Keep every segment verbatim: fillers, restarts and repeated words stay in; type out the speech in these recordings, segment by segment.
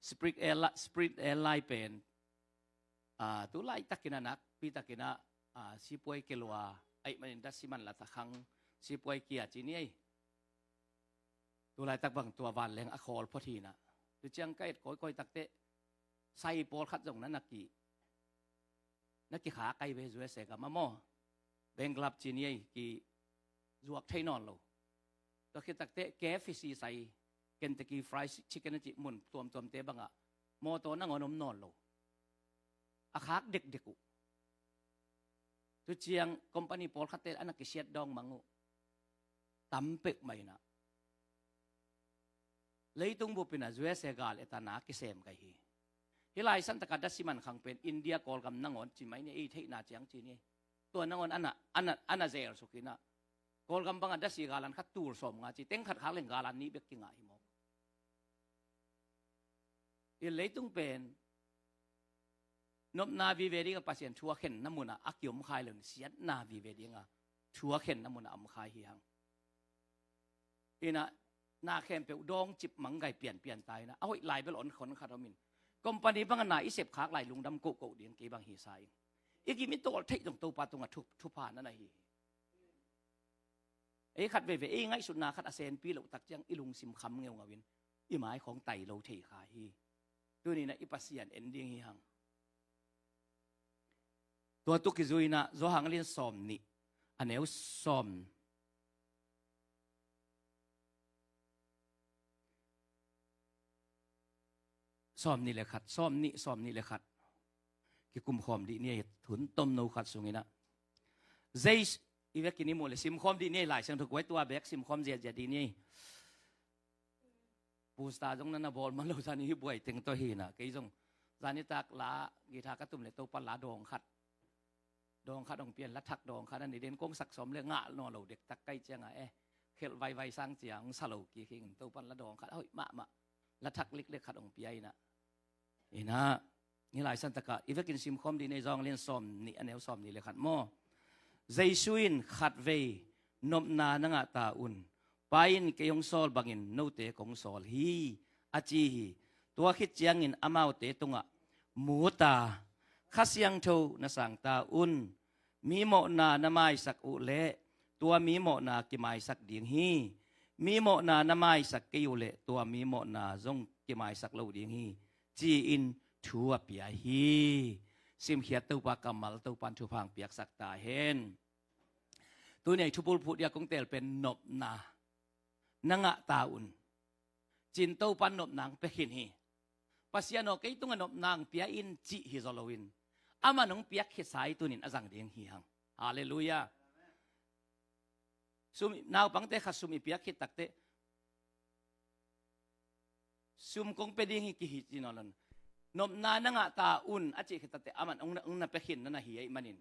Spirit Airli-, Spirit Airline pen, ah, tu laitakin a nakpi takin a, ah, sipuai kia lua, ahih manin dasi man la ta khang sipuai kia ci ni ei. Tu laitak bang tua vanleng a khawl phot hi na. Tu ciang ka et kawikawi takteh sai pawlkhat zong na na ki, na kikhak ai ve, U S A gam ah maw. Bankrupt ci ni ei, kizuak thei nawn lo. Tua khit takteh K F C sai, Kentucky Fried Chicken a cih mun tuamtuamte bangah mawtaw nangawn om nawn lo. A khak dekdek uh. Tu ciang company pawlkhatte a na kisiat dawng mang uh. Tam peuhmah in a, leitung bup in a U S A gal et a na kisem kei hi. Hih lai santak a dasi man khang pen India Kawlgam nangawn ci mai ni, ei theihna ciang ci ni. Tua nangawn a na, a na, a na zel suk in a, Kawlgam bang a dasi galan khat tul sawmnga ci, teng khat khak leng galan nih bek kingah hi mawk. I leitung pen nopna vive ding a, Pasian thu a khenna mun ah a kiom kha lo in, siatna vive ding a thu a khenna mun ah a om kha hi hang. In a, na khempeuh dawng cip mang gai pianpian ta in a, a hoih lai bel on khon khat om in, company bang a na i sep khak lai lungdam kohkoh ding kei bang hi sa ing. I gim i tawl theih zong Topa tungah thu, thupha na na hi hi. Ei khat veve, ei ngaihsutna khat a senpi loh tak ciang i lungsim kham ngeungau in, i mai khawng tai lo thei kha hi. Tuni in a i Pasian en ding hi hang. Tua tu kizui in a, Johan a lian sawmnih, a neu sawm, sawmnih le khat, sawmnih, sawmnih le khat. Kikum khawm dih ni ei, hun tomno khat sung in a. Zei, i vekin i muh le sim khawm dih ni ei, Lai Siangtho kuai tua bek sim khawm ziahziah dih ni ei. Pusta zong na na bawl man lo, zani hi buai teng tawh hi na. Kei zong zani tak la, guitar ka tum le Topa la dawng khat, dawng khat hong pia in, la thak dawng khat a ni den kong sak sawm le ngah nawn lo dektak kai ciang a, eh, khelh vaivai sang ciang hong sa lo kik hi ing, Topa in la dawng khat a hoih mahmah, la thak liklek khat hong pia in a. In a, hih lai santak a i vekin sim khawm dih ni ei, Johan a lian sawmnih, a neu sawmnih le khat maw. Jesu in, khatvei nopna na ngah ta un. Pa in kei hong sawl bangin note kong sawl hi, a ci hi. Tua khit ciangin amaute tungah, mu ta, Kha Siangtho na sang ta un. Mi mawhna na maisak uh leh tua mi mawhna kimaisak ding hi. Mi mawhna na maisak kei uh leh tua mi mawhna zong kimaisak lo ding hi, ci-in thu a pia hi. Simkhiat Topa kammal Topa in thupha hong piaksak ta hen. Tuni a i thupulphuh ding a kong teel pen nopna na ngah ta un, ci-in Topa in nopna hong pia khin hi. Pasian aw, kei tungah nopna hong pia in, cih hi zaw loin, aman hong piak khit sa hi, tuni in a zang ding hi hang. Halleluiah. Sum, naupangte khat sum i piak khit takteh, sum kong pia ding hi kihi ci nawn lo in, nopna na ngah ta un, a cih khit takteh aman hong na, hong na pia khin na na hi ahih manin,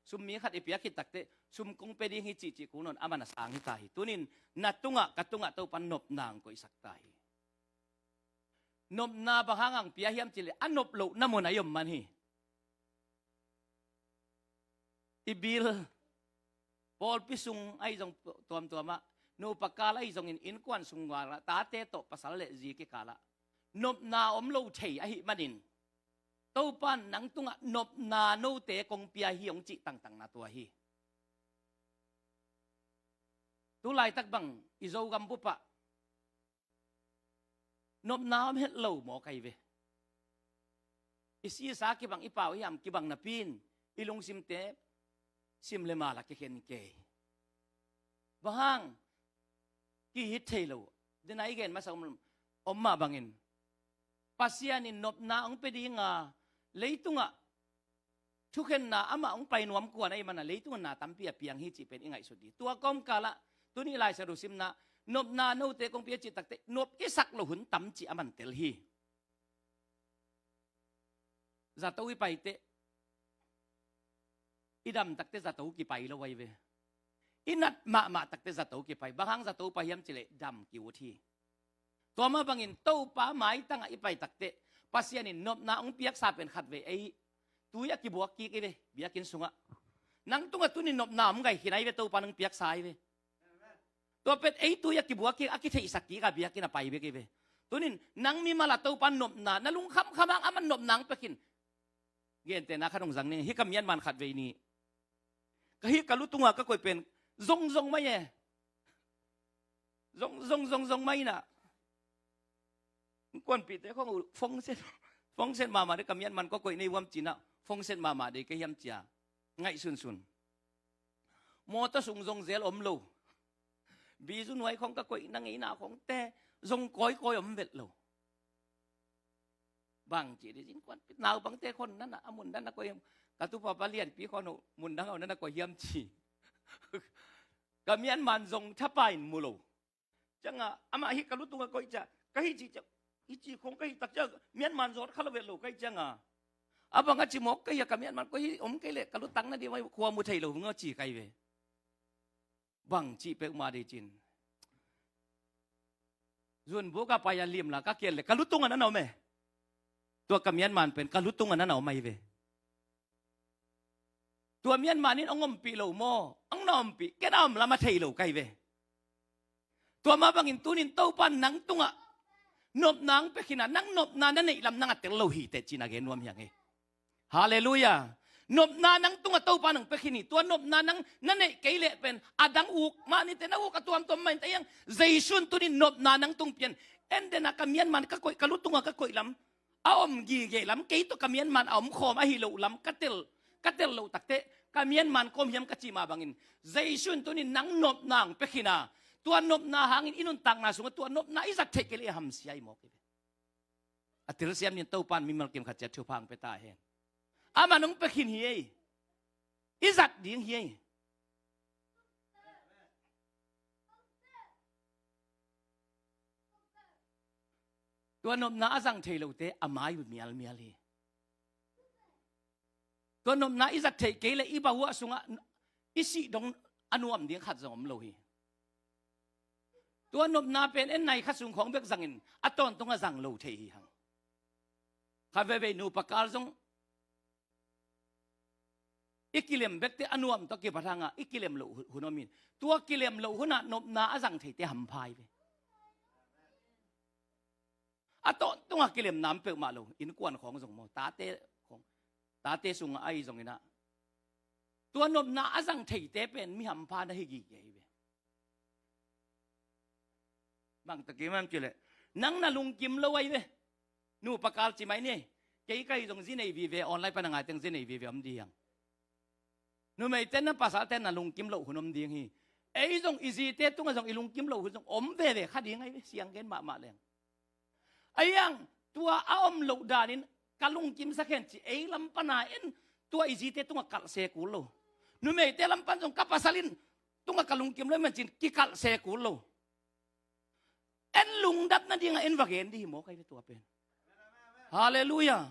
sum mi khat i piak khit takteh, sum kong pia ding hi cihcih kul nawn, aman a sang hi ta hi. Tuni in na tungah, ka tungah Topa in nopna hong koihsak ta hi. Nopna bang hang hong pia hiam cih leh, a nop lohna mun ah i om man hi. I bil, pawlpi sung ahi zong tuamtuam ah, nupa kal ahi zongin innkuan sung gal ah, tate tawh pasal le zi kikal ah nopna om lo thei ahih manin, Topa in nang tungah nopna note kong pia hi hong cih tangtang na tua hi. Tu laitak bang i Zogam bup ah nopna om het lo mawk ahi ve. I sisa kibang, i pau i hiam kibang napi in i lungsimte sim le mal ah kikhen kei. Bang hang, kihit thei lo. Dena i gen masa om, om mah bangin, Pasian in nopna hong pia ding a, leitungah thukhenna amah hong pai nuam kuan ahih manin, leitungah na tampi a piang hi cih pen i ngaihsut ding. Tua kawmkal ah tuni Lai Siangtho simna, nopna note kong pia cih takteh, nop i sak loh hun tam cih aman tel hi. Zato i paiteh, i dam takteh zato kipai lo ahi ve. I nat mahmah takteh zato kipai. Bang hang zato pai hiam cih leh dam ki-ut hi. Tua mah bangin Topa maitang ah i pai takteh, Pasian in nopna hong piaksa pen khatvei ei tui ah kibuak kik hi ve, biakinn sungah. Nang tungah tuni nopna om gai khin ahi ve, Topa in hong piaksa hi ve. Tua pen ei tui ah kibuak kik, a kitheihsak kik a biakinn ah pai bek hi ve. Tunin nang mimal a Topa nopna, na lungkham khamang aman nopna ang pekhin. Gentehna khat hong zang ning, hih ka mianman khat vei ni. Ka hih ka lu tunga ka koih pen zong zong mai e. Zong zong zong zong mai na. Kuanpihte khong uh fongsen, fongsen mahmah de, ka mianman ka koih nei vuam cina, fongsen mahmah de ka hiam cia. Ngaih sunsun. Mawtaw sung zong zel om lo. Bizu nuai khong ka koih na ngeina khongte zong kawikawi om vet lo. Bang ci di zin kuan naupangte khon nana a mun dana koih hiam? Ka tupa pa lianpi khon uh mun dang au nana koih hiam ci. Ka mianman zong thapain mu lo. Cianga amah hih ka lu tunga koih cia ka hih ci cia, hih ci khong ka hih tak cia mianman zawt kha lo vet lo ka hih cianga. A bang a ci mawk ka hih a, ka mianman koih hih om kei leh ka lu tang na di mai khua mu thei lo hung a ci kai ve. Bang cih peuhmah dei cin. Zun buk a pai a limla ka kial le ka lu tunga na na om e. Tua ka mianman pen ka lu tunga na na om ahi ve. Tua mianman in ong ompih lo maw? Ong na ompih, ken a om lam a thei lo kai ve. Tua mah bangin tunin Topa nang tungah nopna ang pekhin a, nang nopna na neih lam nang a tel lo hi teh cin a gen nuam hiang e. Halleluiah. Nopna nang tungah Topa nang pekhin hi. Tua nopna nang na neih kei leh pen a dang uk mah nite, na uk a tuamtuam mah in teh hiang. Jesu in tunin nopna nang tung pian. En den a ka mianman ka koih, ka lu tungah ka koih lam a om gige lam, kei tawh ka mianman a om khawm ahi loh lam ka tel, ka tel loh takteh ka mianman kawm hiam ka cih mah bangin Jesu in tunin nang nopna ang pekhin a, tua nopna hangin i nuntakna sungah tua nopna i zat theih kei leh i hamsia hi mawk hi ve. A telsiam nin Topa in mimal kim khat ciat thupha ang pia ta hen. Amah nong pekhin hi ei. I zat ding hi ei. Tua nopna a zang thei lote a mai uh mialmial hi. Tua nopna i zat theih kei leh i bahuah sungah i sih dong a nuam ding khat zong om lo hi. Tua nopna pen en nai khat sung khawng bek zangin a tawntung a zang lo thei hi hang. Kha veivei nupa kal zong i kilem bekte a nuam tawh kipat hanga i kilem loh hun om in, tua kilem loh hunah nopna a zang theite hampha hi ve. A tawntunga kilemna om peuhmah lo, innkuan khawng zong maw, tate khawng, tate sungah ahi zonginah tua nopna a zang theite pen mi hampha na hi gige hi ve. Bang takim am cileh nang na lungkim lo ahi ve. Nupa kal ci mai ni. Kei ka hi zong zi nei vive, online pana ngaiteng zi nei vive om ding hiang. Numeite na pasalte na lungkim loh hun om ding hi. Ei zong i zite tungah zong i lungkim loh hun zong om veve kha ding ahi ve, siang gen mahmah leng. Ahi hang tua a om loh danin ka lungkimsak hen ci ei lam pana en tua i zite tungah kalh se kul lo. Numeite lam pan zong ka pasal in tungah ka lungkim lo hi man cin kikalh se kul lo. En lungdam nadingah en va gen dih hi maw kai ve tua pen. Halleluiah.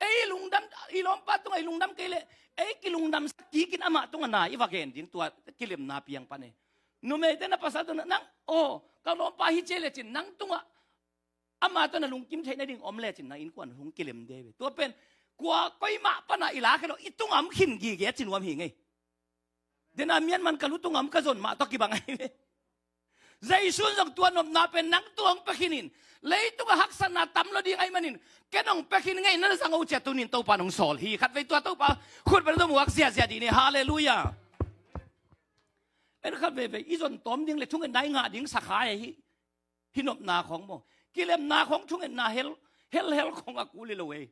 Ei lungdam, i lawmpa tungah i lungdam kei leh ei kilungdamsak kikin amah tungah na i va gen ding tua kilemna piang pan e. Numeite na pasal tungah nang aw ka lawmpa hi cia lecin nang tungah amah tawh na lungkim theih nading om lecin na innkuan hong kilem de ve. Tua pen kua koimah pana i lak hi lo, i tungah om khin gige a ci nuam hi ngei. Dena mianman ka lu tungah om ka zon mah tawh kibang ahi ve. Jesu in zong tua nopna pen nang tungah hong pia khin in, leitungah haksatna tam lo ding ahi manin ken hong pia khin ngei na na zang uh cia tunin Topa nong sawl hi. Khatvei tua Topa khut bel na muak ziazia dih ni. Halleluiah. En khat veivei i zon tawm ding le thungetna i ngah ding sakha ahi hi. Nopna khawng maw, kilemna khawng, thungetna hel hel hel khawng a kul hi lo ei.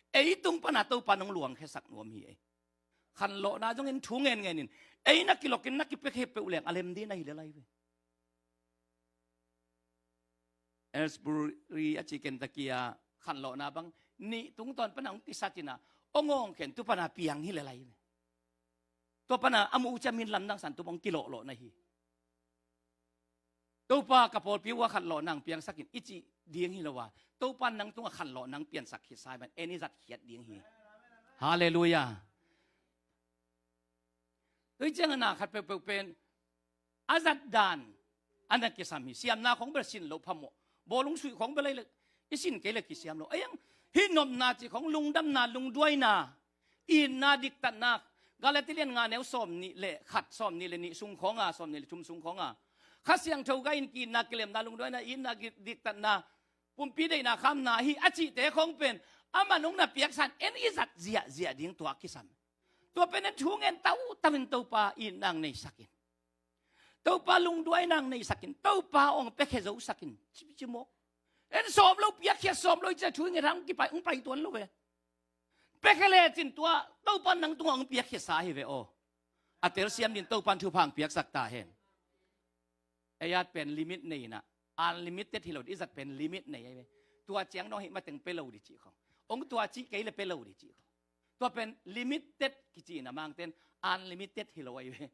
Ei tung pana Topa nong luangkhiasak nuam hi ei. Khanlawhna zongin thu ngen ngenin ei na kilokin na kipek hi peuh leng a lem ding na hi lel ahi ve. Aylesbury a ci Kentucky a khanlawhna bang nih tungtawn pana hong kisat ina hong awngkhen tu pana piang hi lel ahi ve. Tua pana a muh uh cia min lamdang san tu bang kilawhlawh na hi. Topa ka pawlpi uh a khanlawhna ang piangsak in i cih ding hi lo a, Topa nang tungah khanlawhna ang piansak khit sa hi man en i zat khiat ding hi. Halleluiah. Tua hi ciangah na khat peuhpeuh pen a zat dan a na kisam hi. Siamna khawng bel sin loh phamawh, bawlung suih khawng bel i sin kei le kisiam lo. Ahi hang hih nopna cih khawng lungdamna, lungduaina, itna, diktatna, Galati lian nga neu sawm nih le khat, sawm nih le nih sung khawnga, sawm nih le thum sung khawnga Kha Siangtho gai in ki-itna, kilemna, lungduaina, itna, diktatna, pumpi deihna khamna hi a cihte khong pen, aman hong na piaksa in, en i zat ziahziah ding tua kisam. Tua pen en thu ngen tautau in Topa itna hong neisak in. Topa lungduaina hong neisak in, Topa hong piakhia zosak in, ci, ci mawk. En sawm lo, piakhia sawm lo i cih a thu i nget hang hong kipai, hong pai tuan lo ve. Piakhia lecin tua Topa nang tungah hong piakhia sa hi ve aw. A telsiam din Topa in thupha hong piaksak ta hen. Ei at pen limit nei in ah, unlimited hi lo, i zat pen limit nei ahi ve. Tua ciang dong hih mateng pia lo di cih khong. Hong tua cih kei le pia lo di cih khong. Tua pen limited kici in a Mangten, unlimited hi lo ahi ve.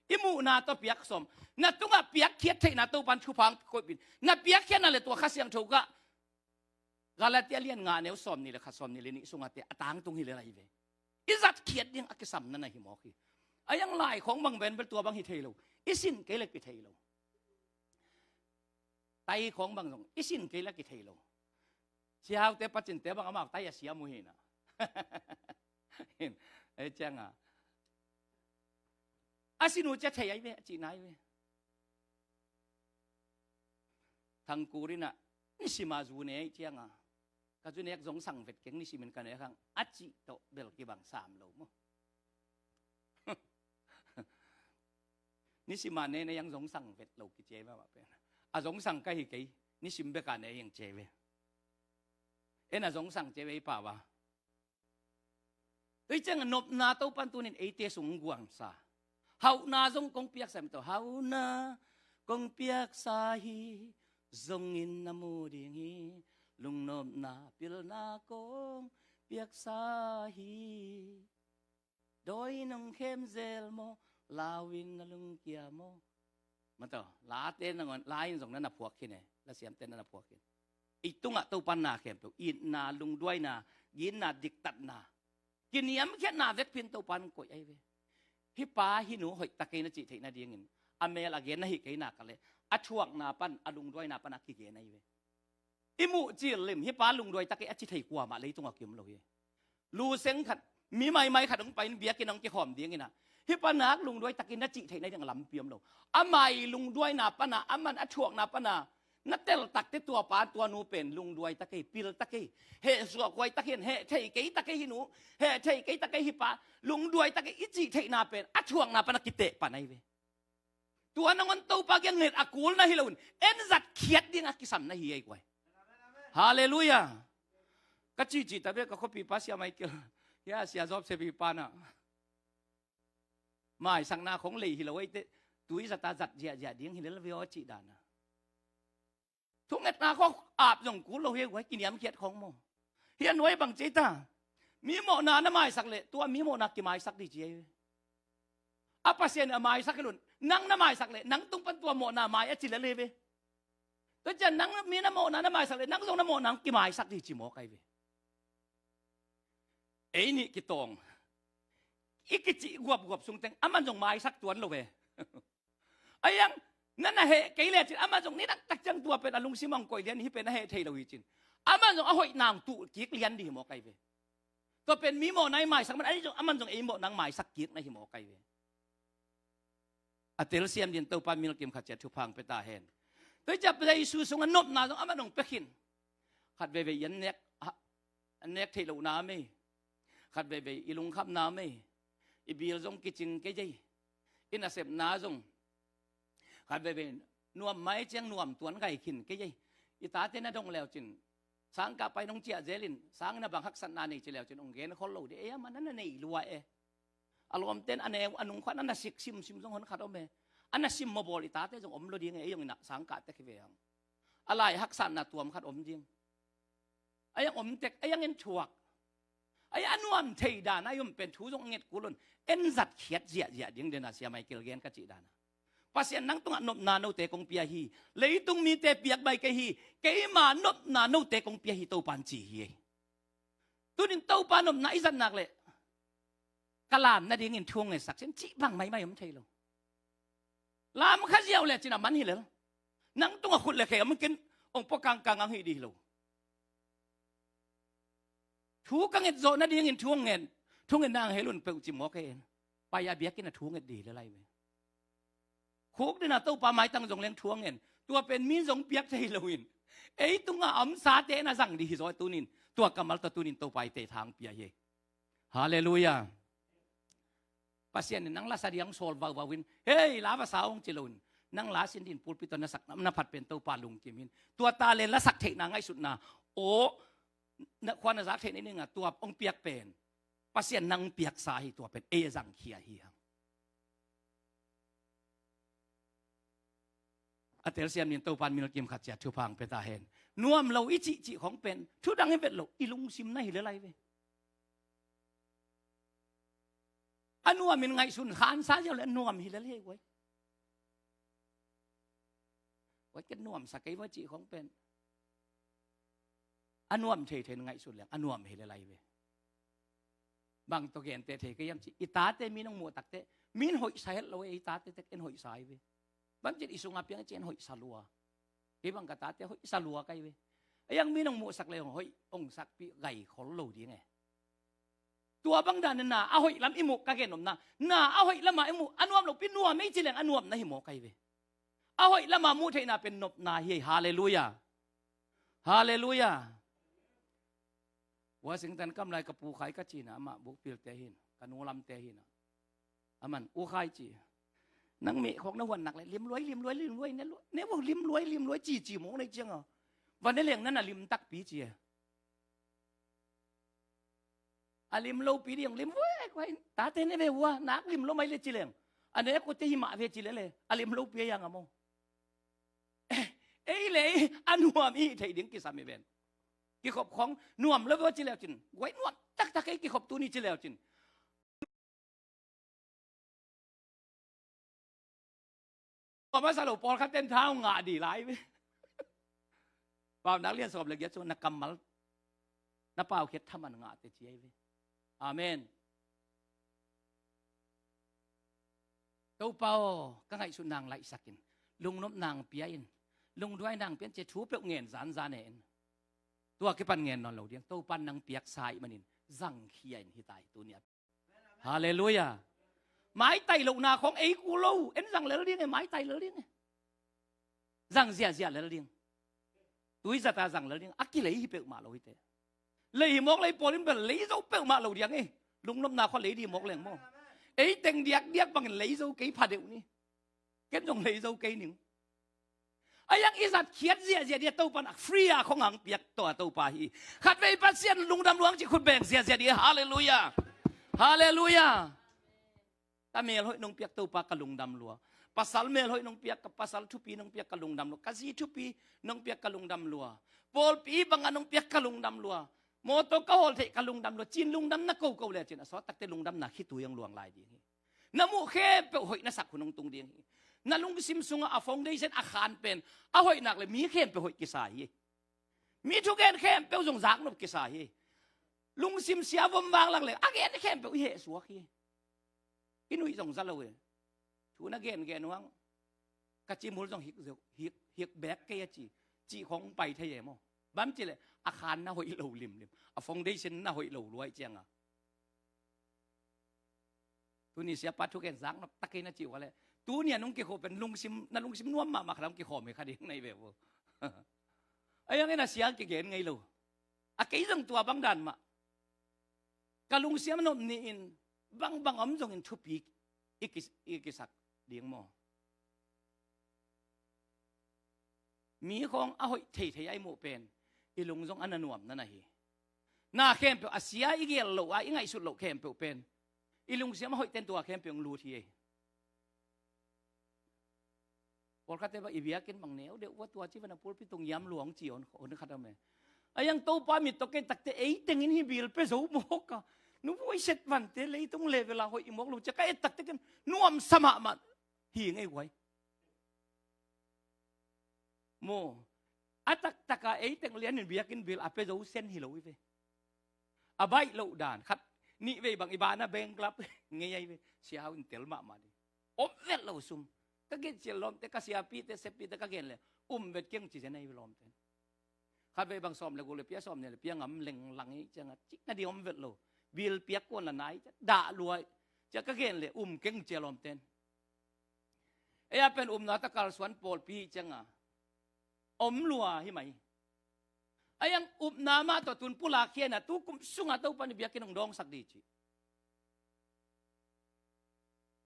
I muhna tawh piak sawm. Na tungah piakkhiat theihna Topa in thupha hong koih in. Na piakkhiatna le tua Kha Siangtho kah Galatia lian nga neu sawm nih le khat, sawm nih le nih sungah te a tangtung hi lel ahi ve. I zatkhiat ding a kisamna na hi mawk hi. A yang lai khong bang ven bel tua bang hi thei lo. I sin kei le kithei lo. Tai khong bang zong i sin kei le kithei lo. Siahaute pacinte bang amau tai a siam uh hi na. Ei cianga a sin uh cia thei ahi ve, a cihna ahi ve. Thangkur in ah, nisima zu ne ahi cianga, ka zu nek zong sang vet keng, nisimin ka nek hang a cih tawh bel kibang sam lo maw. Nisima ne ne yang zong sang vet lo kici ahi mahmah pen. A zong sang ka hi kei, nisim beka ne yang ci ahi ve. En a zong sang ci ahi ve i pau a. Tua hi ciangin nopna Topa in tunin eite sung guangsa. Hauhna zong kong piaksa hi mah tawh. Hauhna kong piaksa hi, zongin na mu ding hi. Lungnopna pilna kong piaksa hi. Dawi nong khem zel maw, lau in na lungkia maw. Mah tawh, late nangawn, la in zong na na phuak khin e, lasiamte na na phuak khin. I tungah Topa in na khempeuh, itna, lungduaina, ginna, diktatna, kiniamkhiatna vekpi in Topa in koih ahi ve. Hih pa hih nu hoih ta kei na cih theih nadingin a mel a gen na hih kei nak leh, a thuakna pan, a lungduaina pan a kigen ahi ve. I muh cil lim, hih pa lungduai ta kei a ci thei kuamah leitungah ki-om lo hi. Luseng khat, mi maimai khat hong pai in biakinn hong kikhawm dingin ah, hih pa nak lungduai takin na cih theih nading a lampi om lo. Amah i lungduaina pana, aman a thuakna pana na tel takte tua pa tua nu pen lungduai ta kei, pil ta kei, heh suakhuai ta kei, heh thei kei ta kei hih nu, heh thei kei ta kei hih pa, lungduai ta kei i cih theihna pen a thuakna pana kiteh pan ahi ve. Tua nangawn Topa kiang nget a kul na hi loin, en zatkhiat ding a kisam na hi ei guai. Halleluiah. Ka cihcih ta ve, ka khuapipa Sia Michael, hia Sia Joseph pipa na, maisakna khong lei hi lo ei teh, tui zata zat ziahziah ding hi lel ve aw cih dana. Thungetna khong ap zong kul lo hi, huai kiniamkhiat khong maw. Hih a nuai bang ci ei ta. Mi mawhna na maisak leh, tua mi mawhna kimaisak ding ci ei. A Pasian a maisak hi loin, nang na maisak leh, nang tung pan tua mawhna mai a ci lel hi ve. Tua ciang nang mi na mawhna na maisak leh, nang zong na mawhna kimaisak ding ci mawk ahi ve. Ei nih kitawng, i kicih guapguap sungteng, aman zong maisak tuan lo ve. A yang, na na heh kei lecin, aman zong ni taktak ciang tua pen a lungsim hong koih lian, hih pen a heh thei lo hi cin. Aman zong a hoihna hong tuh kik lian ding hi mawk ahi ve. Tua pen mi mawhna i maisak man, aman zong ei mawhna hong maisak kik na hi mawk ahi ve. A telsiam din Topa milkim khat ciat thupha hong pia ta hen. Tua hi ciang Jesu sungah nopna zong aman hong pia khin. Khat veivei i an nek, a, an nek theih lohna mei. Khat veivei i lungkhamna mei. I bil zong kicing kei ei. I nasepna zong khat veivei nuam mai ciang nuam tuan gai khin kei ei. I tate na dong leucin, sangkah pai nong ciah zelin, sang na bang haksatna nei ci leucin hong gen khol lo ding. Ei, aman a na nei lua e. A lawmten a neu a nungkhuan a na sik simsim zong hon khat om e. A na sim mawbawl i tate zong om lo ding e, ei zong i na sangkah tek hi ve hang. A lai haksatna tuam khat om ding. A yang om tek, a yang en thuak. A yang a nuam thei dana i om pen thu zong nget kul un. En zatkhiat ziahziah ding dena Sia Michael gen ka cih dana. Pasian nang tungah nopna note kong pia hi. Leitung mite piak bai kei hi. Keima nopna note kong pia hi Topa in ci hi ei. Tunin Topa nopna i zat nak leh, ka lam nadingin thu hong ngetsak cin cih bang maimai om thei lo. Lam kha ziau lecin a man hi lel. Nang tungah khut le khe om kin, hong pua kangkang ang hi ding hi lo. Thu ka nget zawh nadingin thu hong ngen, thu ngetna hong hel un peuh ci mawk e. Pai a biakinn a thu nget ding hi lel ahi ve. Khuk dena Topa maitang zong leng thu hong ngen. Tua pen mi zong piak thei loin, Ei tungah a omsate na zang dih hi zaw tunin. Tua kammal tawh tunin Topa i te thang pia hi. Halleluiah. Pasian in nang la sa ding sawl vauvau in, hei, la va sa ung ci loin, nang la sin ding pulpit tawh na sak na phat pen Topa lungkim in. Tua ta le la sak theihna ngaihsutna, aw, na khua na zak theihna i ning a tua hong piak pen Pasian nang piaksa hi, tua pen ei a zangkhia hi hang. A telsiam nin Topan milkim khat cia thupha hong pia ta hen. Nuam lo i cihcih khong pen thu dang hi vet lo, i lungsim na hi le lai ve. A nuam in ngaihsun khansa ziau le a nuam hi le lai guai. Guai ken nuamsa kei va cih khong pen a nuam theithei in ngaihsun leng a nuam hi le lai ve. Bang tawh gente thei kei hiam cih, i tate mi nong muh takte, min hoihsa het lo, ei tate tek en hoihsa hi ve. Bang cin i sunga piang cin hoihsa lua. Kei bang ka tate hoihsa lua kai ve. A yang mi nong muhsak le hong hoih hong sakpih gai khol lo ding e. Tua bang dan na a hoih lam i muh ka gen om na, na a hoih lamah i muh a nuam lopi nuam ei ci leng a nuam na hi maw kai ve. A hoih lamah muh theihna pen nopna hi. Halleluiah. Halleluiah. Washington kam lai ka pu khai ka cina amah bukpilte hin, ka nu lamte hin a. Aman u khai ci. Nang meh khawk na huan nak le limluai, limluai, limluai, ne lu-, ne bu limluai, limluai, ci, ci mawk nei ciang a. Van ne leng nan a lim takpi ci e. A lim lopi ding lim, wek, wek, tate ne ve ua, nak lim lo mai le ci leng. A ne kute hi mah ve ci le le. A lim lopi a yang a maw. Ei le ei, a nuam i theih ding kisam i ven. Kikhop khong, nuam lo ve ci leu cin. Guai nuam taktak ei kikhop tuni ci leu cin. Tua masa lo pawlkhat ten thau ngah di lai ve. Paunak lian sawm le giat cu na kammal, na paukhiat thaman ngahte ci ei ve. Amen. Topa aw, ka ngaihsut nang laihsak in, lungnop nang pia in, lungduai nang pia in, ci thu peuh ngen zanzan e in. Tua kipan ngen nawn lo ding, Topa nang piaksa ih manin zangkhia in hi ta hi tuni a. Halleluiah. Maitai lohna khong ei kul lo, en zang lel ding e, maitai lel ding e. Zang ziahziah lel ding. Tuizata zang lel ding, a kilei hi peuhmah lo hi te. Lei hi mawk lei pawl in bel lei zo peuhmah lo diang e. Lungnopna khua lei dih mawk leng maw. Ei teng diakdiak bangin lei zo kei pha deuh ni. Ken zong lei zo kei ning. A yang i zat khiat ziahziah dia Topa nak free a khong ang piak tawh a Topa hi. Khatvei Pasian lungdam luang ci khut beng ziahziah dia. Halleluiah. Halleluiah. Ka mel hoih nong piak Topa ka lungdam lua. Pasal mel hoih nong piak, ka pasal thupi nong piak ka lungdam lua. Ka zi thupi nong piak ka lungdam lua. Pawlpi bangah nong piak ka lungdam lua. Mawtaw ka hawl theih ka lungdam lua. Cin lungdam na koko le cin a sawt takte lungdam na khitui ang luang lai ding hi. Na muh khempeuh hoih na sak hun hong tung ding hi. Na lungsim sungah a foundation a khan pen a hoih nak le mi khempeuh hoih kisa hi. Mi thugen khempeuh zong zaknop kisa hi. Lungsim sia vom vang lak le a gen khempeuh i heh suak hi. I nuih zong za lo e. Thu na gengen uh ang ka cimul zong hik, hik, hik bek kei a ci, cih khong pai thei e maw. Bang ci le a khan na hoih lo limlim, a foundation na hoih lo luai cianga. Tuni siapa thugen zaknop takin a cih uh a le, tuni a nung kikhawm pen lungsim, na lungsim nuam mahmah khat a hong kikhawm hi kha ding na hi ve uh. A yang in a sia kigen ngei lo. A kei zong tua bang dan mah. Ka lungsiam nop ni-in bangbang om zongin thupi i ki, i kisak ding maw? Mi khawng a hoih theithei a i muh pen i lung zong a na nuam na na hi. Na khempeuh a sia i gel loh a i ngaihsut loh khempeuh pen i lungsiam a hoih ten tua khempeuh hong lut hi ei. Pawlkhatte bang i biakinn bang neu deuh ua tua ci vana pulpit tung yam luang ci on, on khat a me. A yang Topa mit tawh kei takte ei tengin hi bil pe zo mawk a. Nu voi set vante leitung level a hoih i mawk lo cia ka et takte ken nuamsa mahmah hi ngei guai. Maw, a taktaka ei teng lianin biakinn bil a pe zo sen hi lo i ve. A baih loh dan khat nih vei bang i bana bankrupt ngei ai ve. Sia hau in tel mahmah ding. Om vet lo sum. Ka gen cial lawmte ka siapite seppite ka gen le um vet keng ci zen ai ve lawmte. Khat vei bang sawm le guk le pia sawm ne le pia ngam lenglang i cianga cik na ding om vet lo. Bil piak kuan la nai dah luai cia ka gen le um keng cia lawmten. Ei a pen umna ta kalsuan pawlpi cianga Om lua hi mai. A iang upna mah tawh tun pulak hiana tu kum sunga Topa in biakinn hong dawngsak di ci.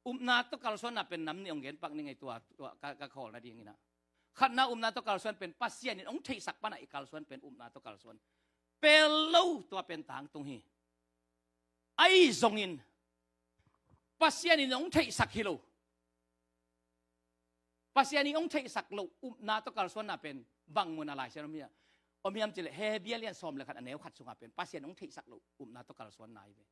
Upna tawh kalsuanna pen nam nih hong genpak ni ngei tua, tua ka, ka khawl nadingin ah. Khatna upna tawh kalsuan pen Pasian in hong theihsak pana i kalsuan pen upna tawh kalsuan. Pel lo tua pen tangtung hi. Ahi zongin Pasian in hong theihsak hi lo. Pasian in hong theihsak lo upna tawh kalsuanna pen bang muna Lai Siangtho om hiam? Om hiam cileh Hebru lian sawm le khat a neu khat sunga pen Pasian hong theihsak lo upna tawh kalsuanna hi ve.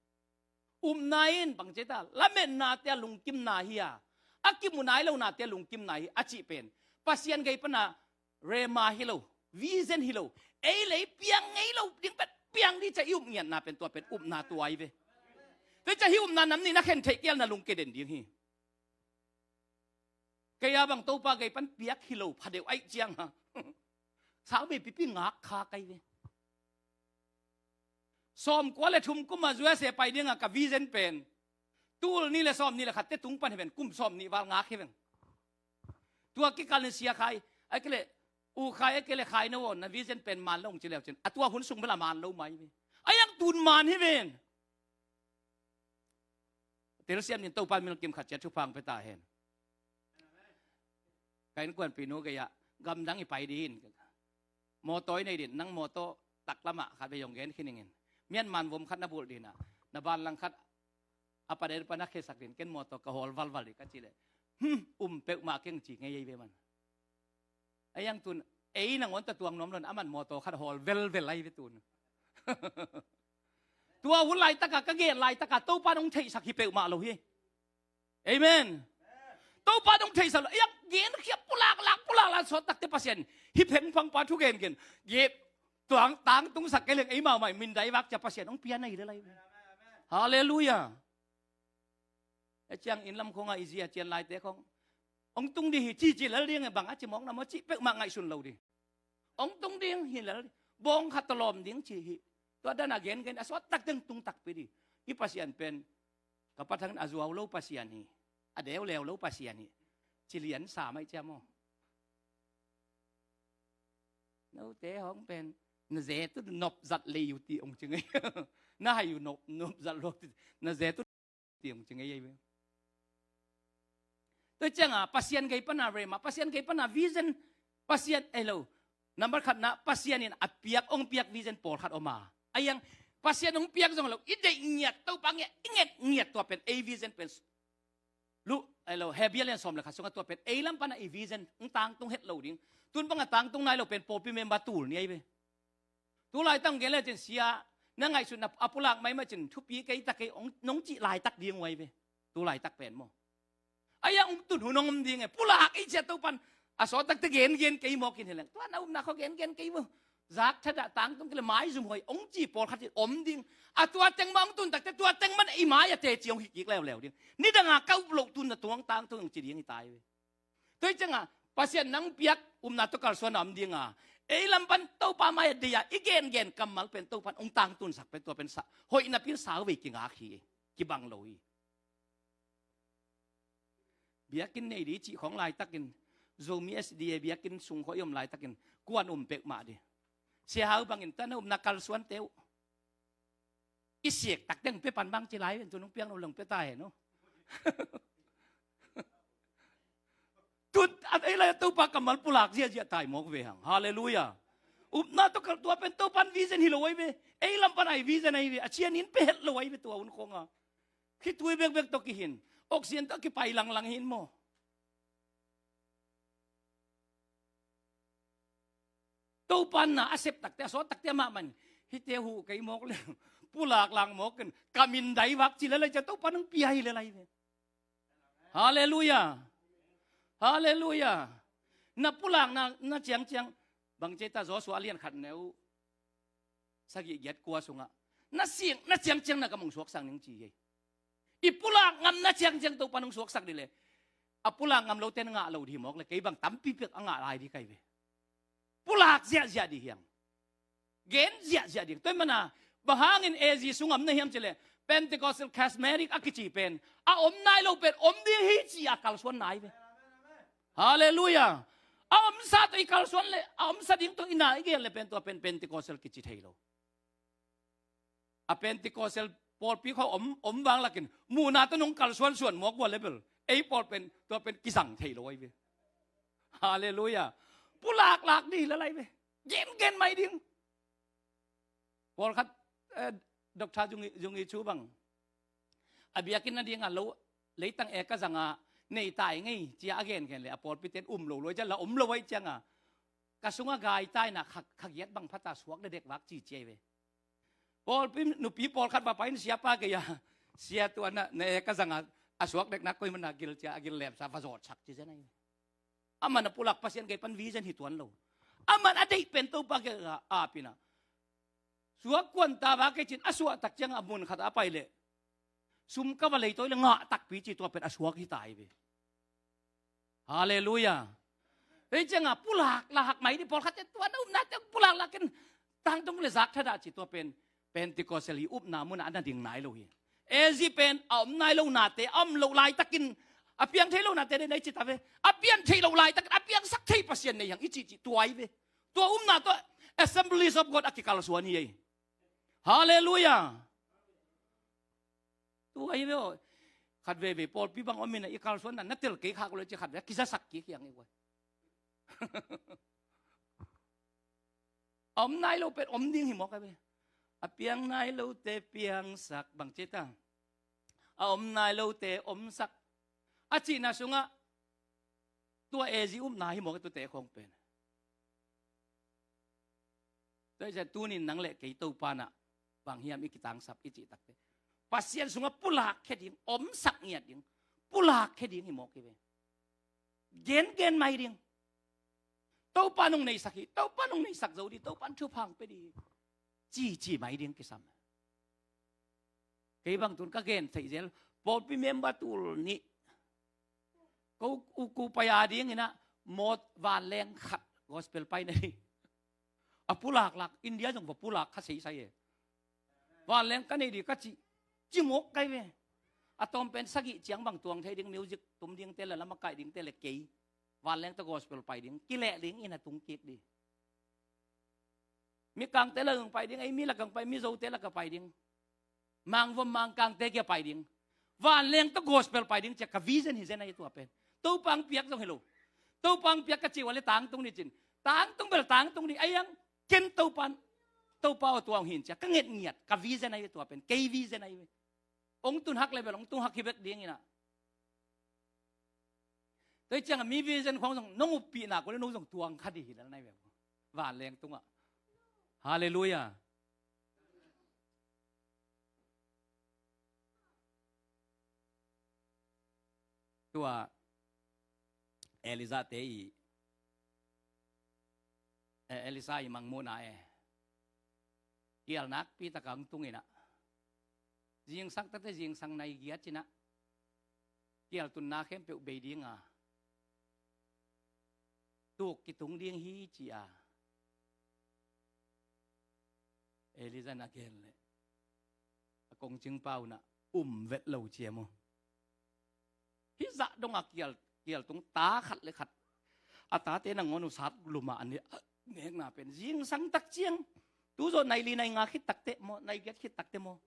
Upna in bang ci ta, lametnate a lungkimna hi a, a kimu nai lonate a lungkimna hi a cih pen Pasian gei pana rhema hi lo, vision hi lo, ei le ei piang ngei lo ding pen piang di ci a i up ngiatna pen tua pen upna tua hi ve. Tua ci a hi upna nam nih na khen theih kei leh na lungke den ding hi. Kei a bang Topa gei pan piak hi lo phadeuh aih ciang a, sau vei pipi ngak kha kai ve. Sawmkua le thum kuma U S A pai dinga ka vision pen tul nih le sawmnih le khatte tung pan hi ven, kum sawmnih val ngak hi ven. Tua kikal ni Sia Khai, a kei le U Khai, a kei le Khai na vaw, na vision pen man lo hong ci leu cin a tua hun sung bel a man lo mai ve. A iang tun man hi ven. Telsiam nin Topa min kim khat ciat thupha hong pia ta hen. Ka innkuanpihnu gei ah gamdang i pai dih in. Mawtaw i nei din, nang mawtaw taklamah khat vei hong gen khin ing in. Myanmar vom khat na bulh din ah, na banlang khat a paden pan a khesak din, ken mawtaw ka hawl valval dih ka cih leh, hmm, um peuhmah keng ci ngei ei ve man. A iang tun ei nangawn tawh tuang nuam lo in, aman mawtaw khat hawl velvel ahi ve tun. Tua hun laitaka ka gen laitaka Topa in hong theihsak hi peuhmah lo hi. Amen. Topa in hong theihsak lo. A iang genkhia pulaklak pulaklak sawt takte Pasian hi phengphang pa thu gengen. Ge tuang tangtungsak kei leng ei mahmah mindai vak cia Pasian hong pia na hi lel ahi ve. Halleluiah. A ciang inn lam khong a i zi a cian laite khong hong tung dih hi ci ci lel ding e, bang a ci mawk na maw cih peuhmah ngaihsun lo dih. Hong tung ding hi lel dih. Bawng khat tawh lawm ding ci hi. Tua dan a gengen a sawt tak teng tung takpi dih. Hih Pasian pen ka Pa Thang in a zuau lo Pasian hi. A deu leu lo Pasian hi. Ci lian sa mai cia maw. Note hong pen na ze tu nop zat lei uh ti hong ci ngei. Na hai uh nop, nop zat lo ti, na ze tu ti hong ci ngei ei ve. Tua cianga Pasian gei pana rhema, Pasian gei pana vision, Pasian ei lo. Number khatna Pasian in a piak, hong piak vision pawlkhat om a. A iang Pasian hong piak zong lo, i deih ngiat Topa ngiat, i nget ngiat tua pen ei vision pen lu, ei lo, Hebru lian sawm le khat sunga tua pen ei lam pana i vision hong tangtung het lo ding. Tun banga tangtung nai lo pen pawlpi member tul ni ahi ve. Tu laitak hong gen le cin sia, na ngaihsutna a pulak maimah cin thupi kei ta kei hong, nong cih laitak ding uh ahi ve. Tu laitak pen maw. A iang hong tun hun hong om ding e, pulak ei cia Topan a sawt takte gengen kei mawk in hi leng. Tua na upna khaw gengen kei maw. Zak thadah tangtung kei le maizum huai hong ci pawlkhat in om ding. A tua teng mah hong tun takte tua teng man i mai a teci hong hi kik leuleu ding. Nidanga ka up loh tun na tuang tangtung hong ci ding hi ta hi ve. Tua hi cianga Pasian nang piak upna tawh kalsuan a om dinga ei lam pan Topa mai a deih a i gengen kammal pen Topan hong tangtunsak pen tua pen sa, hoih napi in sau vei kingak hi. Kibang lo hi. Biakinn nei dih cih khawng laitakin, Zomi S D A biakinn sung khawng i om laitakin kuan um peuhmah dih. Sia Hau bangin tana upna kalsuante uh i siek tak teng pia pan bang ci lai ven, tu nong piang lo leng pia ta hen uh. Tun at ei lai Topa kammal pulak ziahziah tai mawk ve hang. Halleluiah. Upna tawh kal tua pen Topan vision hi lo ai ve. Ei lam pan ai vision ai ve. A cianin pia het lo ai ve tua hun khawnga. Khitui bekbek tawh kihin, oxygen tawh kipai langlang hin maw. Topa na a sep takte, a sawt takte amah man hihte huh kei mawk le, pulak lang mawk in, ka min dai vak ci lel ai cia Topa nang pia hi lel ai ve. Halleluiah. Halleluiah. Na pulak na, na ciangciang bang ci ta Joshua lian khat neu sagih giat kua sungah na sing na ciangciang na kam hong suaksak ning ci hi. I pulak ngam na ciangciang Topa nong suaksak dih le a pulak ngam lote na ngah lo dih mawk le kei bang tampi piak a ngah lai dih kai ve. Pulak ziahziah dih hiang. Gen ziahziah dih. Tua mana bang hangin A Z sung om na hiam ci le Pentecostal Charismatic a kici pen a om nai lo pen om dih hi ci a kalsuan nai ve. Halleluiah. A omsa tawh i kalsuan le a omsa ding tawh i na i gen le pen tua pen Pentecostal kici thei lo. A Pentecostal pawlpi khawng om, om vang lakin muhna tawh nong kalsuan suan mawk ua le bel ei pawl pen tua pen kizang thei lo ahi ve. Halleluiah. Pulaklak ding hi lalai ve. Gengen mai ding. Pawlkhat, eh, Doctor Zung, Zung i cu bang a biakinn nadinga lo leitang eka zanga nei tai ngei cia a gengen le a pawlpite in um lo luai cia la om lo ahi cianga ka sunga gai taina kha, kha giat bang phata suak dedek vak ci cia hi ve. Pawlpi nupi pawlkhat va pai in siapa gei-a sia tua na, na eka zanga a suak dekna koimana gil cia a gil lepsa va zawtsak ci zen ahi ve. Aman a pulak Pasian gei pan vision hi tuan lo. Aman a deih pen Topa gei a apina suak kuan ta va kei cin a suah tak cianga a mun khat a pai leh sum ka va leitawi le ngah takpi ci tua pen a suak hi ta hi ve. Halleluiah. Hei cianga pulaklak mai ding pawlkhat te tua na upna te pulaklak in tangtung le zak thadah ci tua pen Pentecostal hi upna munah a na ding nai lo hi. Asia pen a om nai lo nate a om lo laitakin a piang thei lo nate nei ci ta ve. A piang thei lo laitakin a piangsak thei Pasian nei hiang i cih cih tua hi ve. Tua upna tua Assemblies of God a kikalsuan hi ei. Halleluiah. Tua hi ve aw. Khat veve pawlpi bang om ina i kalsuan na na tel kei khak lo ci khat ve a kizasak kik hiang i guai. A om nai lo pen om ding hi mawk a ve. A piang nai lote piangsak bang ci ta. A om nai lote omsak a cihna sungah tua Asia upna hi mawk a tute khawng pen. Tua hi cian tunin nang le kei Topa nah bang hiam i kitangsap i cih takte Pasian sungah pulak khe ding omsak ngiat ding pulak khe ding hi mawk hi ve. Gengen mai ding. Topa nong neisak hi, Topa nong neisak zo dih, Topa in thupha hong pia dih. Cici mai ding kisam. Kei bang tun ka gen theih zel. Pawlpi member tul nih ko uku pai a ding ina mawt vanleng khat gospel pai na hi. A pulaklak India zong va pulak kha seisai e. Vanleng ka nei dih ka cih cimawk kai ve. A tawm pen sagih ciang bang tuang thei ding music tum dingte le lamakaih dingte le kei vanleng tawh gospel pai ding kileh ding ina tung kik dih. Mikangte lakah pai ding ei mi lakah pai Mizote lakah pai ding. Mangvom Mangkangte kia pai ding. Vanleng tawh gospel pai ding cia ka vision hi zen ahi tua pen. Topa hong piak zong hi lo. Topa hong piak ka ci ua le tangtung ni cin. Tangtung bel tangtung ni ahi ang ken Topa in Topa aw tua hong hin cia ka nget ngiat ka vision ahi tua pen kei vision ahi ve. Hong tun hak le bel hong tung hak hi bek ding ina. Tua hi ciangah mi vision khawng zong nong uppihna kua le no zong tuang kha dih hi lel nai ve. Vanleng tungah. Halleluiah. Tua Elijah te i eh, Elisha i mangmuhna e kial nakpi taka hong tung ina zingsang takte zingsang nai giat cinah kial tunna khempeuh bei dinga tuk kitung ding hi ci a Elijah na gen leh a kongcing pau na um vet lo cia maw? Hih zah dongah kial, kial tung ta khat le khat a tate nangawn uh sat luma an nekna pen zingsang tak ciang tu zawh nai li nai nga khit takte maw, nai giat khit takte maw?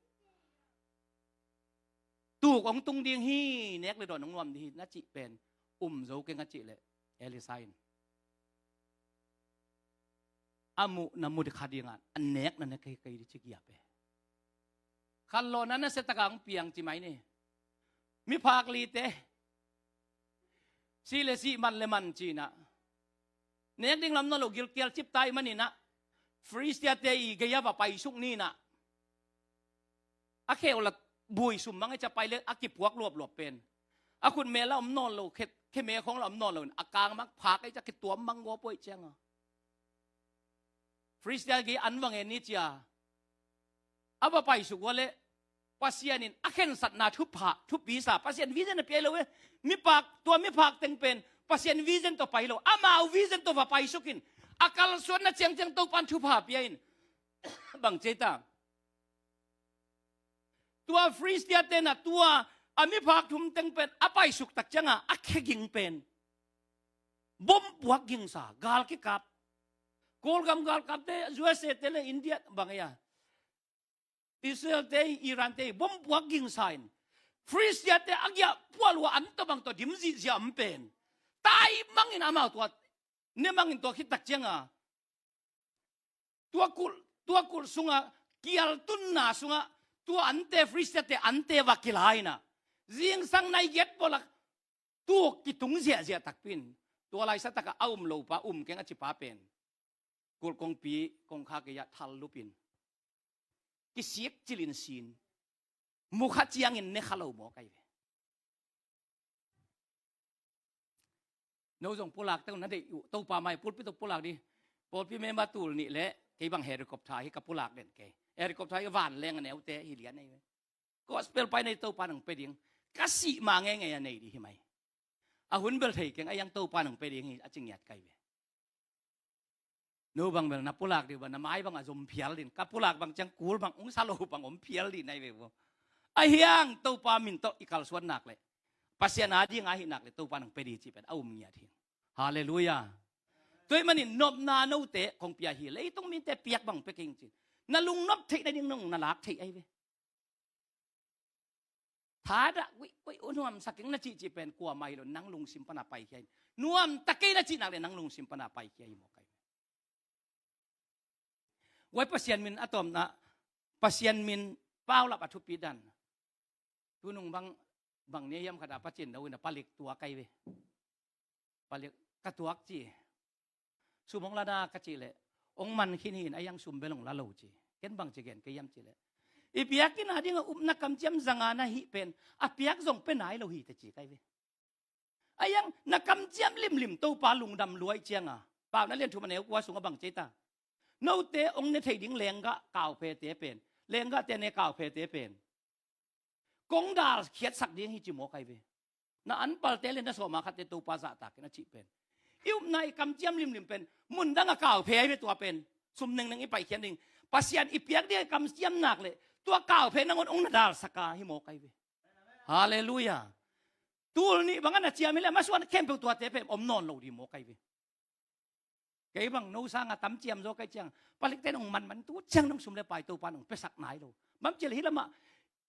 Tuk hong tung ding hi, nek le dawn hong nuam ding hi na cih pen um zo keng a cih leh Elisha in a muh na mu ding kha dinga a nek na ne kei kei ding ci giap e. Khanlawhna na sia taka hong piang ci mai ni. Miphak lite sih le sih man le man cinah nek ding lam nawn lo gilkial cipta i maninah Filistia te i gei-a va paisuk ninah a kheuh la bui sum mang ei cia pai le a kipuak luapluap pen a khut mel la om nawn lo khe, khe me khawng la om nawn lo in a kang mang phak ei cia kituam mang gua puai cianga Filistia gei an vang en ni cia a va paisuk ua le Pasian in a khensatna thupha thupi sa Pasian vision a pia lo e. Mipak tua mipak teng pen Pasian vision tawh pai lo amau vision tawh va paisuk in a kalsuanna ciangciang Topan thupha pia in bang cei ta. Tua Filistia tena tua a miphak thum teng pen a paisuk tak cianga a kheging pen Bom puak gingsa, gal kikap. Kawlgam galkapte, U S A te le India bang ei a, Israel te, Iran te bom puak gingsa in Filistia te a giah pual uh a, an tawh bang tawh dim zihziah om pen. Tai mangin amau tua ne mangin tua khit tak cianga tua kulh, tua kulh sunga kial tunna sunga tua ante, Filistia te ante va kila ina, zingsang nai giat pawlak tuk kitung ziahziah takpi in, tua laisa takah a um lopa, um keng a cipa pen kulh kongpi kongkha gei-ah thal lupin kisik cilin sin, mukha ciangin ne kha lo mawk ahi ve. No zong pulak teng na deih uh, Topa mai pulpit tawh pulak di. Pawlpi member tul nih le kei bang helicopter hi ka pulak den kei. Helicopter hi ka vanleng a neute hi lian ahi ve. Gospel pai nei Topa nang pe ding. Ka sih ma ngeingei a nei di hi mai. A hun bel thei keng a iang Topa nang pe ding hi a ci ngiat kai ve. No bang bel na pulak di uh bang na mai bang a zom phial din, ka pulak bang ciang kul bang ung sa lo bang om phial din ai ve vo. A hiang Topa min tawh i kalsuan nak le Pasian a ding a hi nak le Topa nang pe di ci pen a um ngiat hi. Halleluia. Tua ahih manin nopna note kong pia hi, leitung mite piak bang pe keng cin. Na lungnop theih nading nong na lak theih ai ve. Thadah guihguih uh nuamsa keng na cihcih pen kuamah hi lo, nang lungsim pana paikhia in. Nuamta kei na cih nak le nang lungsim pana paikhia hi mawk ai. Guai Pasian min a tawmna, Pasian min paulap a thupi dan. Tunung bang, bang ni hiam khat a pacin dau in a palik tuak ai ve. Palik ka tuak ci. Sum hong la na ka cih leh hong man khin hi in a iang sum bel hong la lo ci. Ken bang ci gen kei hiam cih leh i piak in a ding a upna kamciam zanga na hih pen a piak zong pe nai lo hi te ci kai ve. A iang na kamciam limlim Topa lungdam luai cianga Paunak lian thum a neu kua sungah bang ci ta. Note hong ne thei ding lenggah kauphete pen, lenggahte ne kauphete pen kong dal khiatsak ding hi ci mawk ai ve. Na anpalte le na sawma khatte Topa zahtakin a cih pen. I upna i kamciam limlim pen mundang a kauphe ai ve tua pen. Sum nengneng i paikhian ding. Pasian i piak ding a i kamciam nak le tua kauphe nangawn hong na dalsak a hi mawk ai ve. Halleluia. Tul nih bangah na ciam hi le masuan khempeuh tuate pen om nawn lo ding mawk ai ve. Kei bang no sanga tam ciam zaw kai ciang palikte nong manman tu ciang nong sum le pai Topa nong pesak nai lo. Bang ci le hi lamah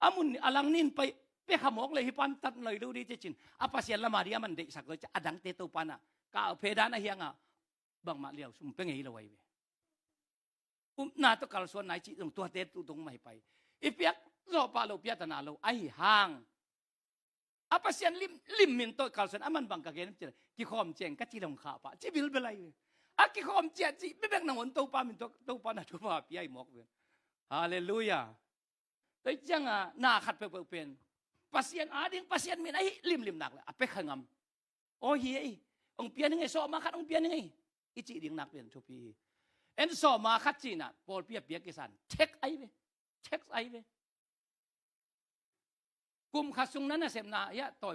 a mun a lang nin pai pekha mawk le hi pan tat loi lo di ci cin a Pasian lama di a man deihsak zaw ci a dangte Topa na kauphe dan a hianga bangmah liau sum pe ngei lo ai ve. Upna tawh kalsuan nai cih zong tuate tu dong mah hi pai. I piak zawh pah lo piatana lo ahi hang a Pasian lim, lim min tawh kalsuan a man bang ka gen cih kikhawm ciang ka ci long khah pah ci bilbel ai ve. A kikhawm ciah cih bebek nangawn Topa min tawh Topa na Topa pia i mawk ve. Halleluia. Tua cianga na khat peuhpeuh pen Pasian a ding Pasian min ahi limlim nak le a pekha ngam. Aw hi ei, hong pian hi ngei, sawma khat hong pian hi ngei i cih ding nak pen thupi hi. En sawma khat cihna pawlpi a piak kisan thek ai ve. Thek ai ve. Kum khat sung na nasepna ia tawi